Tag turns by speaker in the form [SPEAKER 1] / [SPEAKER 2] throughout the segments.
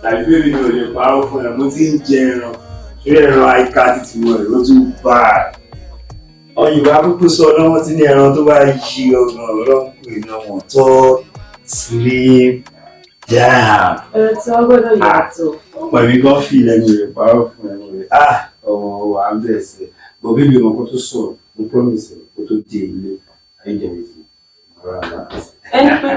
[SPEAKER 1] Tàbí bébí mi ò lè parọ́ fún ẹ, mo ti ń jẹ ẹran. Ṣé ẹran àìká títí wọ̀ ẹ̀ ló tún bá a? Àwọn Yorùbá kúkú sọ náà, wọ́n ti ní ẹran tó bá yí ọgbọ̀n ọlọ́run pè náà wọ́n tọ́ slim down.
[SPEAKER 2] Ẹ̀rọ tí wọ́n gbọ́dọ̀ yàtọ̀.
[SPEAKER 1] Ọmọ mi gan fi lẹ́nu rẹ̀ parọ́ fún ẹ rẹ̀. Ah, ọmọ wa ń bẹ̀ sí. Bọ̀ bíbí ọmọ kan tó sọ̀rọ̀, mo promise ẹ kó tó dé ilé, ayé jẹ̀ màrà láti.
[SPEAKER 2] Ẹni pé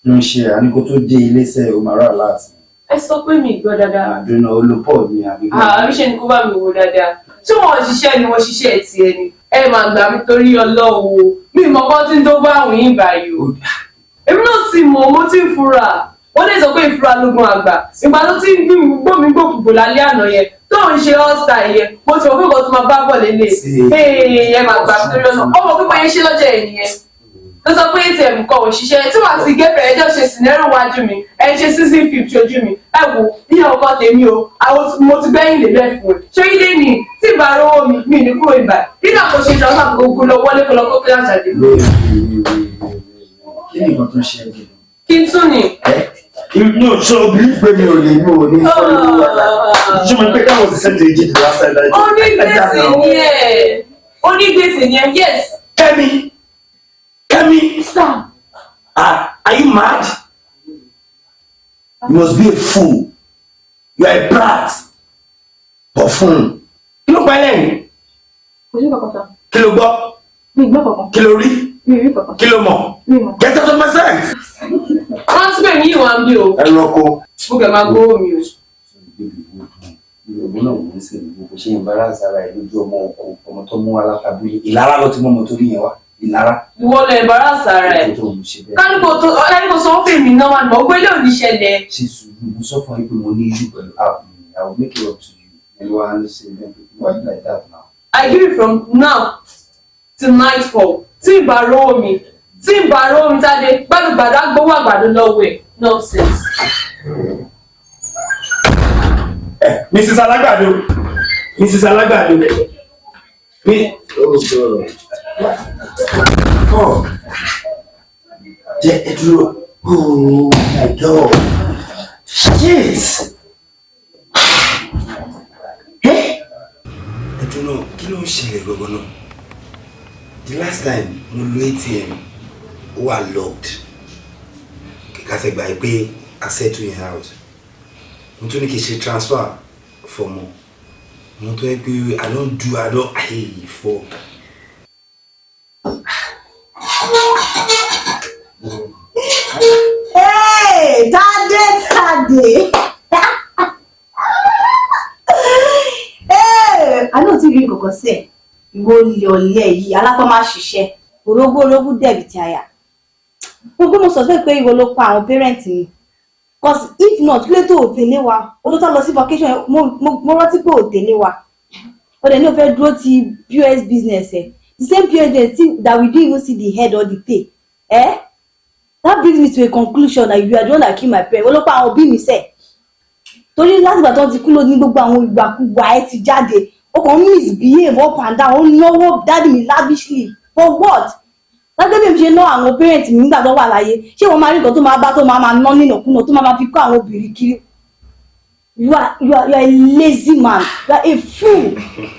[SPEAKER 1] Ló ń ṣe àní kó tó dé ilé sẹ́ o màrà láti.
[SPEAKER 2] Ẹ sọ pé mi gbọ́ dáadáa.
[SPEAKER 1] Àdúnà olùpọ̀ ni àbí?
[SPEAKER 2] Àbí ṣe ni kó bá mi wò dáadáa. Ṣé wọn ṣiṣẹ́ ni wọ́n ṣiṣẹ́ tiẹ̀ ni? Ẹ máa gbà mí torí Ọlọ́run o. Mi mọ̀ kán tí ń tó bá àwọn yín báyìí o. Èmi náà ti mọ̀, mo ti ń fura. Wọ́n lè sọ pé ìfura lógun àgbà. Ìgbà tó ti ń gbó mi gbòkùgbò lálẹ́ àná yẹn tó ń ṣe ọ́sà yẹn, mo ti mọ̀ pé nǹkan tó máa bá bọ̀ lélẹ̀. Ẹ máa gbà mí torí Ọlọ́run. Ọmọ pípa yẹn ṣe lọ́jọ́ ẹ̀ nìyẹn tó sọ pé ATM kan ò ṣiṣẹ́ tí wàá ti gẹ́fẹ̀ ẹjọ́ ṣe scenario wájú mi, ẹ ṣe season 50 ojú mi. Ẹ wò ní ọkọ tèmi o, àwọn mo ti gbẹ́yìn lè bẹ́ẹ̀ fún ẹ. Ṣé ilé ni tí ìbá rówó mi, mi ní kúrò ìbà nígbà kò ṣe transfer gbogbo lọ wọlé kó lọ kó kíláàsì jáde.
[SPEAKER 1] Kí ni nǹkan tó ń ṣe ẹ́?
[SPEAKER 2] Kí n tún ni.
[SPEAKER 1] No, so believe pé mi ò ní sọ ìlú wa. Ṣé mo pé káwọn ti send the last time?
[SPEAKER 2] Onígbèsè ni ẹ, onígbèsè ni ẹ, yes.
[SPEAKER 1] Kẹ́mi, Kẹ́mi.
[SPEAKER 2] Sir.
[SPEAKER 1] Ah, are you mad? You must be a fool. You are a brat. Buffoon. Kí ló pa ẹ́ lẹ́yìn?
[SPEAKER 3] Kò sí kankan sá.
[SPEAKER 1] Kí ló gbọ́?
[SPEAKER 3] Mi ì gbọ́ kankan.
[SPEAKER 1] Kí ló rí?
[SPEAKER 3] Mi ì rí kankan.
[SPEAKER 1] Kí ló mọ̀?
[SPEAKER 3] Mi ì mọ̀.
[SPEAKER 1] Get out of my sight!
[SPEAKER 2] Wọ́n ti pè mí ìwà ń bí o.
[SPEAKER 1] Ẹranko.
[SPEAKER 2] Mo kẹ̀ máa gbówó mi o.
[SPEAKER 1] Ìrògùn náà wọ́n ń sè ní gbogbo ṣe embarrass ara ẹ̀ lójú ọmọ oko, ọmọ tó mú wa látàbílẹ̀. Ìlara ló ti mú ọmọ tó rí yẹn wá. Ìlara.
[SPEAKER 2] Ìwọ lọ embarrass ara ẹ̀.
[SPEAKER 1] Tó ń ṣe bẹ́ẹ̀.
[SPEAKER 2] Kálíkò tó kálíkò sọ fún mi náà wà ní ọgbẹ́ ilé òní ṣẹlẹ̀.
[SPEAKER 1] Ṣe sùúrù, mo sọ fún ẹ pé mo ní issue pẹ̀lú app mi. I will make it up to you. Ẹ wá ń ṣe bẹ́ẹ̀. Why you like that now?
[SPEAKER 2] I give you from now till nightfall. Tí ì bá rówó mi, tí ì bá rówó mi, Tádé gbàdúgbàdú agbowó àgbàdo lọ́wọ́ ẹ̀, nonsense.
[SPEAKER 1] Mrs. Alágbàdo, Mrs. Alágbàdo mi. Oh God. Oh. Jẹ́ ẹ dúró. Oh my God. Shit. Ẹ dúró náà, kí ló ń ṣẹlẹ̀ gbọ̀ngàn náà? The last time mo lo ATM, ó wà locked. Kíkà sẹ́gbà yìí pé I settle yẹn out. Mo tún ní kí n ṣe transfer fọmọ. Mo tó yẹ pé I don do, I don, hey, for.
[SPEAKER 4] Hey, Tade, Tade. Hey, àná ò tí rí nǹkan kan sí ẹ̀. Ìwọ olè ọ̀lẹ yìí, alápá máa ṣiṣẹ́. Orógbó orógbó dẹ̀bi ti àyà. Gbogbo mo suspect pé ìwọ ló pa àwọn parent mi. 'Cause if not, kí ló tó ò tẹ̀lé wa? O tó tọ́ lọ sí vacation, mo rántí pé ò tẹ̀lé wa. O dẹ̀ ní o fẹ́ dúró ti POS business ẹ̀. The same POS business that we didn't even see the head or the tail. Eh? That brings me to a conclusion that you are the one that kill my parents. Wọ́n ló pa àwọn òbí mi sẹ̀. Torí látìgbà tó ti kú ló ní gbogbo àwọn ìgbàkúgbà ẹ ti jáde. Ó kàn ń misbehave up and down. Ó ń náwó daddy mi lavishly. For what? Lágbẹ́ bí mi ṣe ná àwọn parents mi nígbà tó wà láyé. Ṣé wọ́n máa rí nǹkan tó máa bá tó máa máa ná nínàkúnà tó máa máa fi kó àwọn obìnrin kiri? You are a lazy man. You are a fool.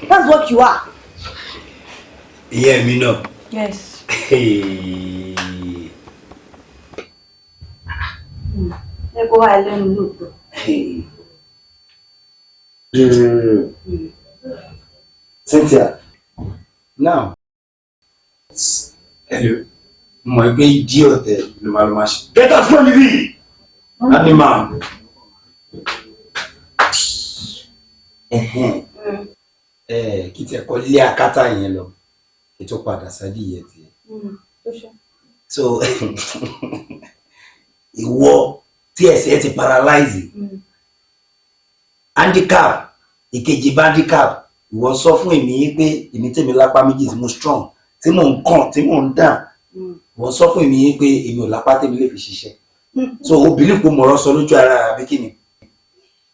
[SPEAKER 4] That's what you are.
[SPEAKER 1] Ìyẹn mi náà.
[SPEAKER 3] Yes.
[SPEAKER 1] Hey.
[SPEAKER 4] Ẹ kó wá ẹ lẹ́nu lóòótọ́.
[SPEAKER 1] Hey. Cynthia, now, hello, mo mọ̀ pé idiot ẹ̀ ló máa ṣe. Get out from me! Animal. Ẹ̀hẹ́n. Ẹ kí tiẹ̀ kọ́ lé akátá yẹn lọ, kí tó padà sádì yẹn tiẹ̀. So, ìwọ tí ẹsẹ̀ ti paralyze, handicap ìkejì bandicap, ìwọ sọ fún èmi pé èmi tèmi lápá méjì tí mo strong, tí mò ń kàn, tí mò ń dàn, ìwọ sọ fún èmi pé èmi ò lápá tèmi lè fi ṣiṣẹ́. So o believe pé mọ̀rọ̀ sọ lójú ara àbí kí ni?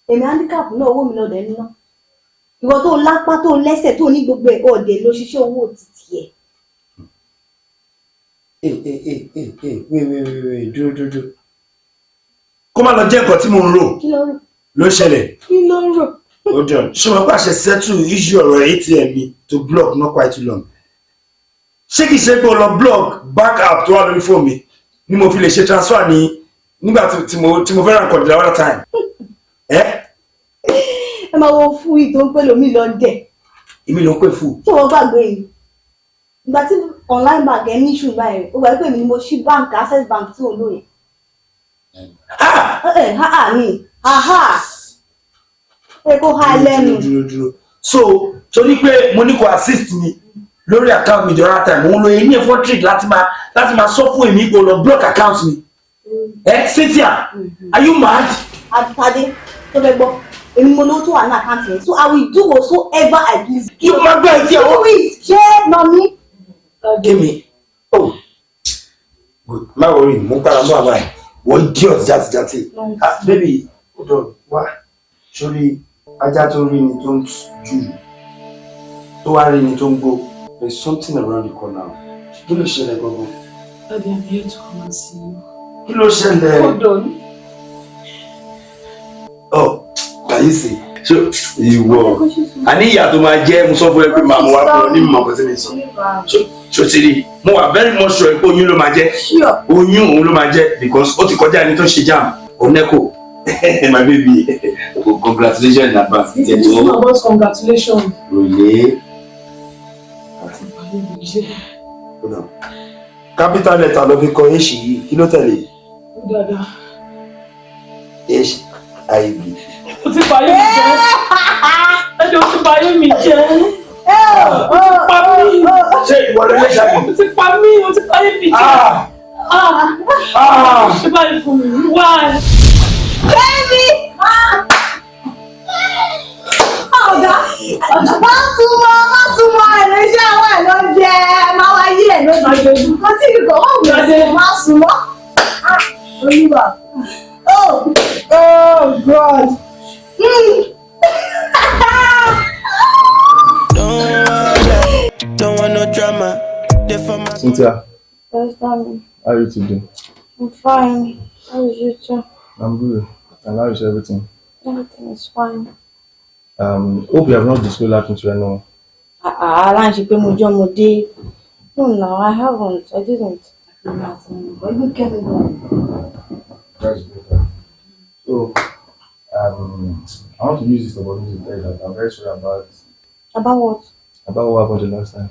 [SPEAKER 4] Èmi handicap náà, owó mi lọ́dẹ̀ ń ná. Ìwọ tó lápá, tó lẹ́sẹ̀, tó ní gbogbo ẹ̀, ọ̀dẹ̀ ló ṣiṣẹ́ owó títì ẹ̀.
[SPEAKER 1] Ee ee ee ee ee, wait, wait, wait, wait, dúró, dúró, dúró. Kó má lọ jẹ́ nǹkan tí mo ń rò
[SPEAKER 4] Kí ló ń rò?
[SPEAKER 1] ló ń ṣẹlẹ̀.
[SPEAKER 4] Kí ló ń rò?
[SPEAKER 1] Hold on. Ṣé mo pàṣẹ settle issue ọ̀rọ̀ ATM mi to block not quite too long? Ṣé kìí ṣe pé o lọ block bank app tó wà lórí fóònù mi ni mo fi lè ṣe transfer ní nígbà tí mo fẹ́ ra nǹkan the other time? Ẹ́.
[SPEAKER 4] Ẹ máa wo fún yìí tó ń pè lómi lọ dẹ̀.
[SPEAKER 1] Èmi ló ń pè fún.
[SPEAKER 4] Ṣé wọ́n gbàgbé yìí? Ìgbà tí online bank ẹ ní issue báyìí, ó gbàgbé pé èmi ni mo ṣí bank, Access Bank tí ò ń lò yẹn.
[SPEAKER 1] Ah!
[SPEAKER 4] Ẹ ha ha ni ha ha. Ẹ kó ha lẹ́nu.
[SPEAKER 1] Dúró, dúró. So torí pé mo ní kó assist mi lórí account mi the other time, òun lo ní ẹ̀fọ́ trick láti máa sọ fún èmi kó lọ block account mi. Ẹ Cynthia, are you mad?
[SPEAKER 4] Tade, tó fẹ́ gbọ́, èmi mo lówó tó wà ní account yẹn, so I will do whatsoever I please.
[SPEAKER 1] Yóò máa gbọ́ etí ẹ̀
[SPEAKER 4] Do it, ṣé mami?
[SPEAKER 1] Kémi, oh good, má worry, mo ń padà bọ̀ àbá ẹ̀ wọ́n idiot játijàti. Ah baby, hold on, wá sórí ajá tó rí ni tó ń jù, tó wá rí ni tó ń gbó. There is something around the corner. Kí ló ṣẹlẹ̀ gbogbo?
[SPEAKER 2] Daddy, I'm here to come and see you.
[SPEAKER 1] Kí ló ṣẹlẹ̀?
[SPEAKER 2] Hold on.
[SPEAKER 1] Oh, can you see? So ìwọ àní ìyá tó máa jẹ́, mo sọ fún ẹ pé màá mú wá fún ọ ní mọ̀ kó tí mi sọ. Ṣó ti rí? Mo wà very much sure pé oyún ló máa jẹ́.
[SPEAKER 4] Sure.
[SPEAKER 1] Oyún òun ló máa jẹ́ because ó ti kọjá ẹni tó ń ṣe JAMB oneco. My baby, congratulations in advance.
[SPEAKER 2] This is not about congratulations.
[SPEAKER 1] Rèlé.
[SPEAKER 2] Àti ìbáyé mi jẹ́.
[SPEAKER 1] Capital letter ló fi kọ H yìí, kí ló tẹ̀lé?
[SPEAKER 2] Ó dáadáa.
[SPEAKER 1] HIV.
[SPEAKER 2] Ó ti báyé mi jẹ́. Ẹjọ́, ó ti báyé mi jẹ́. Ó ti pa mí.
[SPEAKER 1] Ṣé ìwọ ló lè ṣàbí?
[SPEAKER 2] Ó ti pa mí. Ó ti báyé mi jẹ́.
[SPEAKER 1] Ah!
[SPEAKER 2] Ah!
[SPEAKER 1] Ah!
[SPEAKER 2] Ṣé báyìí fún mi? Why?
[SPEAKER 4] Baby! Ọ̀gá, má súnmọ́, má súnmọ́, ẹ̀rọ iṣẹ́ àwọn ẹ̀ ló ń jẹ, máa wá yí ẹ̀ lójú. Kò tí ì kọ̀, wọ́n wù ú, má súnmọ́. Ah, Olúwa. Oh, oh God.
[SPEAKER 5] Don't want, don't want no drama. They for my
[SPEAKER 6] Cynthia,
[SPEAKER 3] Yes, darling.
[SPEAKER 6] how are you today?
[SPEAKER 3] I'm fine. How is you too?
[SPEAKER 6] I'm good. And how is everything?
[SPEAKER 3] Everything is fine.
[SPEAKER 6] Hope you have not disclosed that to anyone.
[SPEAKER 3] Ah, láì ṣe pé mo jẹ́ ọmọdé. No, no, I haven't. I didn't.
[SPEAKER 6] That's better. So, I want to use this opportunity to tell you that I'm very sorry about
[SPEAKER 3] About what?
[SPEAKER 6] about what happened the last time.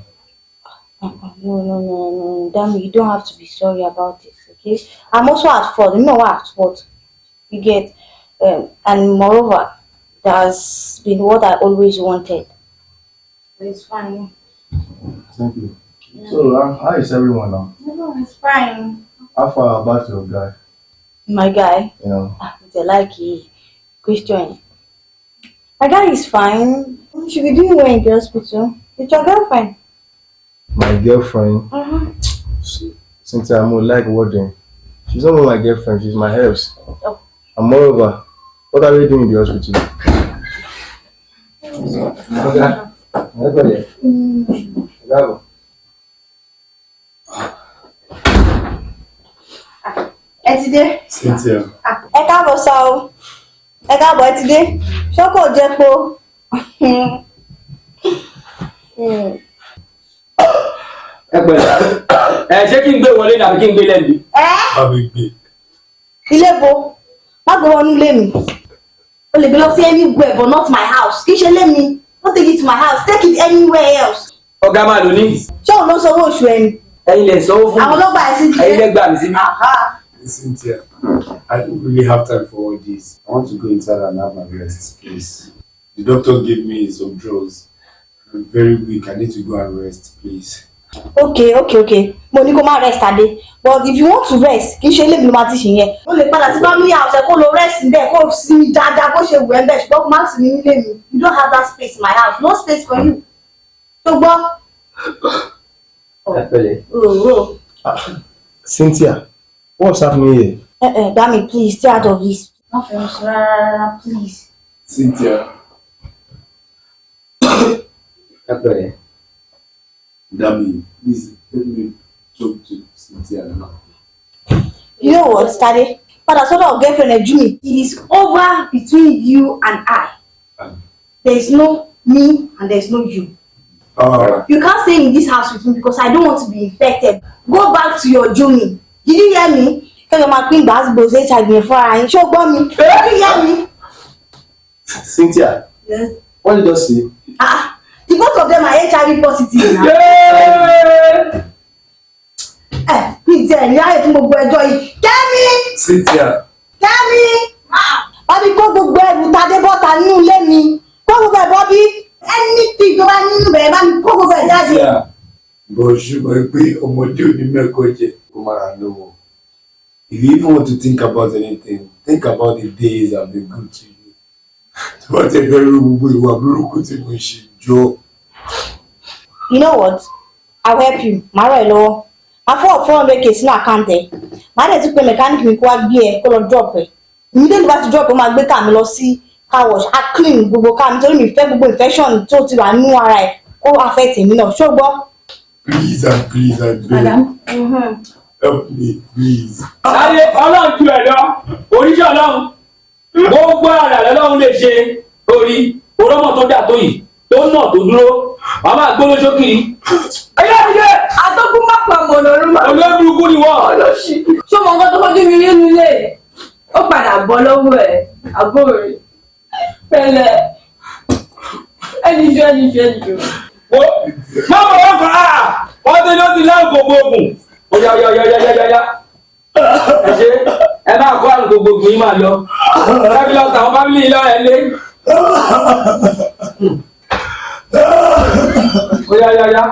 [SPEAKER 3] No, no, no, no. Damn, you don't have to be sorry about this, okay? I'm also at fault. You know what, at fault. You get, and moreover, that's been what I always wanted. It's fine.
[SPEAKER 6] Thank you. So, how is everyone now?
[SPEAKER 3] No, it's fine.
[SPEAKER 6] How far about your guy?
[SPEAKER 3] My guy,
[SPEAKER 6] You know,
[SPEAKER 3] ah, they like he, Christian. My guy is fine. He should be doing well in the hospital. With your girlfriend.
[SPEAKER 6] My girlfriend, Cynthia, I'm like wording. She's not my girlfriend, she's my helps.
[SPEAKER 3] Oh.
[SPEAKER 6] And moreover, what are you doing in the hospital? Okay. Ẹ pẹ̀lẹ́. Ẹ káàbọ̀.
[SPEAKER 4] Ẹ ti dé.
[SPEAKER 1] Cynthia.
[SPEAKER 4] Ah, ẹ káàbọ̀ sá o. Ẹ káàbọ̀, ẹ ti dé. Ṣọ́kọ̀ jẹ́po.
[SPEAKER 7] Ẹ pẹ̀lẹ́. Ẹ ṣé kí n gbé wọlé ní àbí kí n gbé lẹ́nu?
[SPEAKER 4] Ẹ́.
[SPEAKER 1] Bá mi gbé.
[SPEAKER 4] Ilé bo? Má gbé wọnú ilé mi. O lè gbé lọ sí anywhere but not my house. Kì í ṣe ilé mi. Don't take it to my house. Take it anywhere else.
[SPEAKER 7] Ọ̀gá máa lò ní.
[SPEAKER 4] Ṣé òun ló sanwó oṣù ẹni?
[SPEAKER 7] Ẹ̀yin lè sanwó fún
[SPEAKER 4] Àwọn
[SPEAKER 7] mi.
[SPEAKER 4] ló gbà ẹ́ sí
[SPEAKER 7] Ẹ̀yin lè gbà mí síbí.
[SPEAKER 4] Aha.
[SPEAKER 1] Cynthia, I don't really have time for all this. I want to go inside and have my rest, please. The doctor gave me some drugs. I'm very weak. I need to go and rest, please.
[SPEAKER 4] Okay. Mo ní kó má rest, Adé. But if you want to rest, kì í ṣe ilé mi ló máa ti ṣe yẹn. O lè padà sí family house ẹ kó lọ rest níbẹ̀, kó sinmi dáadáa bó ṣe wù ẹ́ bẹ́ẹ̀, ṣùgbọ́n kó má sinmi nílé mi. You don't have that space in my house. No space for you. Tó gbọ́?
[SPEAKER 7] Ẹ pẹ̀lẹ́.
[SPEAKER 4] Òróró.
[SPEAKER 6] Cynthia, what's happening here?
[SPEAKER 3] Dami, please stay out of this. Má fẹ́ mi sọ rárá rárá, please.
[SPEAKER 1] Cynthia.
[SPEAKER 7] Ẹ pẹ̀lẹ́.
[SPEAKER 1] Dami, please let me talk to Cynthia now.
[SPEAKER 4] You know what, Tade? Padà sọ́dọ̀ girlfriend ẹ̀ Jumi. It is over between you and I. There is no me and there is no you. You can't stay in this house with me because I don't want to be infected. Go back to your Jumi. Did you hear me? Kẹ́kọ̀ọ́ máa pín gbàgbó HIV yẹn fúnra yín. Ṣé o gbọ́ mi? Did you hear me?
[SPEAKER 6] Cynthia,
[SPEAKER 4] Yes.
[SPEAKER 6] what did you just say?
[SPEAKER 4] Ah, the both of them are HIV positive now. Ẹ mi ti ẹ̀ ní ráyè fún gbogbo ẹjọ́ yìí. Kẹ́mi!
[SPEAKER 1] Cynthia.
[SPEAKER 4] Kẹ́mi! Bá mi kó gbogbo ẹrù Tadé bọ́ta nínú ilé mi. Kó gbogbo ẹ̀ bọ́ bí. Anything tó bá nínú bẹ̀rẹ̀, bá mi kó gbogbo ẹ̀ jáde.
[SPEAKER 1] Cynthia, bọ̀ ṣùgbọ́n pé ọmọdé ò ní mẹ́kọ̀ọ́ jẹ kó má ra lówó. If you even want to think about anything, think about the days I've been good to you. Tí wọ́n ti fẹ́ rú gbogbo ìwà burúkú tí mo ṣe jọ.
[SPEAKER 3] You know what? I will help you. Màá ràn ẹ́ lọ́wọ́. Màá fọwọ́ 400K sínú account ẹ̀. Màá dẹ̀ tún pe mechanic mi kó wá gbé ẹ kó lọ drop ẹ̀. Immediately bá ti drop, ó máa gbé car mi lọ sí car wash. Á clean gbogbo car mi torí mi fẹ́ gbogbo infection tó ti wà nínú ara ẹ̀ kó affect èmi náà. Ṣó gbọ́?
[SPEAKER 1] Please and please, I beg. Help me, please.
[SPEAKER 7] Láyé, Ọlọ́run ju ẹ̀ lọ, oríṣi Ọlọ́run gbogbo àrà lọ́lọ́run lè ṣe. Orí orómọ tó dà tó yìí tó nà tó dúró, wàá máa gbóló sókiri. Ẹyẹ ìdílé.
[SPEAKER 2] Àtọ́kùn má pa mọ̀nà ló máa.
[SPEAKER 7] Olórí burúkú ni wọ́n.
[SPEAKER 2] Olóṣì. Ṣé o mọ nǹkan tó fojú mi rí nínú ilé? Ó padà bọ́ lọ́wọ́ ẹ̀, àbúrò rẹ̀. Pẹ̀lẹ́. Ẹni jọ, ẹni jọ, ẹni jọ.
[SPEAKER 7] Wo, má bọ̀ wọ́n kàn á, wọ́n ti ló ti láwọn gbogbo ogun. Ó yá yá yá yá yá yá, ẹ ṣe, ẹ máa kó àrùn gbogbo ogun yín máa lọ. Ẹ fi lọ sàwọn family yìí lọ ẹ lé. Ó yá yá yá.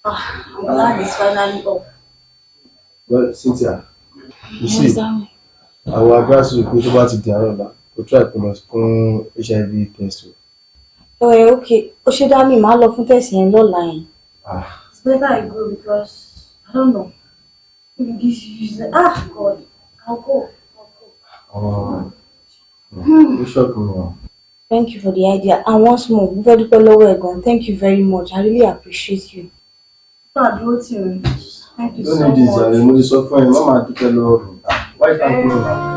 [SPEAKER 4] I'm glad it's finally up.
[SPEAKER 6] Well, Cynthia, you see, I will advise you pé tó bá ti di àárọ̀ ọ̀la, kó try kó lọ fún HIV test o.
[SPEAKER 3] Ẹ okay, ó ṣe dá mi, màá lọ fún test yẹn lọ́la yẹn.
[SPEAKER 6] Ah.
[SPEAKER 4] It's better I go because I don't know. Maybe this is, ah, God. I'll go. I'll go.
[SPEAKER 6] Ó shock mi o.
[SPEAKER 3] Thank you for the idea. And once more, mo fẹ́ dúpẹ́ lọ́wọ́ ẹ̀ gan. Thank you very much. I really appreciate you.
[SPEAKER 4] Fún àdúró tì mí. Thank you
[SPEAKER 6] Don't
[SPEAKER 4] so
[SPEAKER 6] need this,
[SPEAKER 4] much.
[SPEAKER 6] jàre, mo ti sọ fún ẹ, má máa dúpẹ́ lọ́wọ́ mi. Ah, why you thank me now?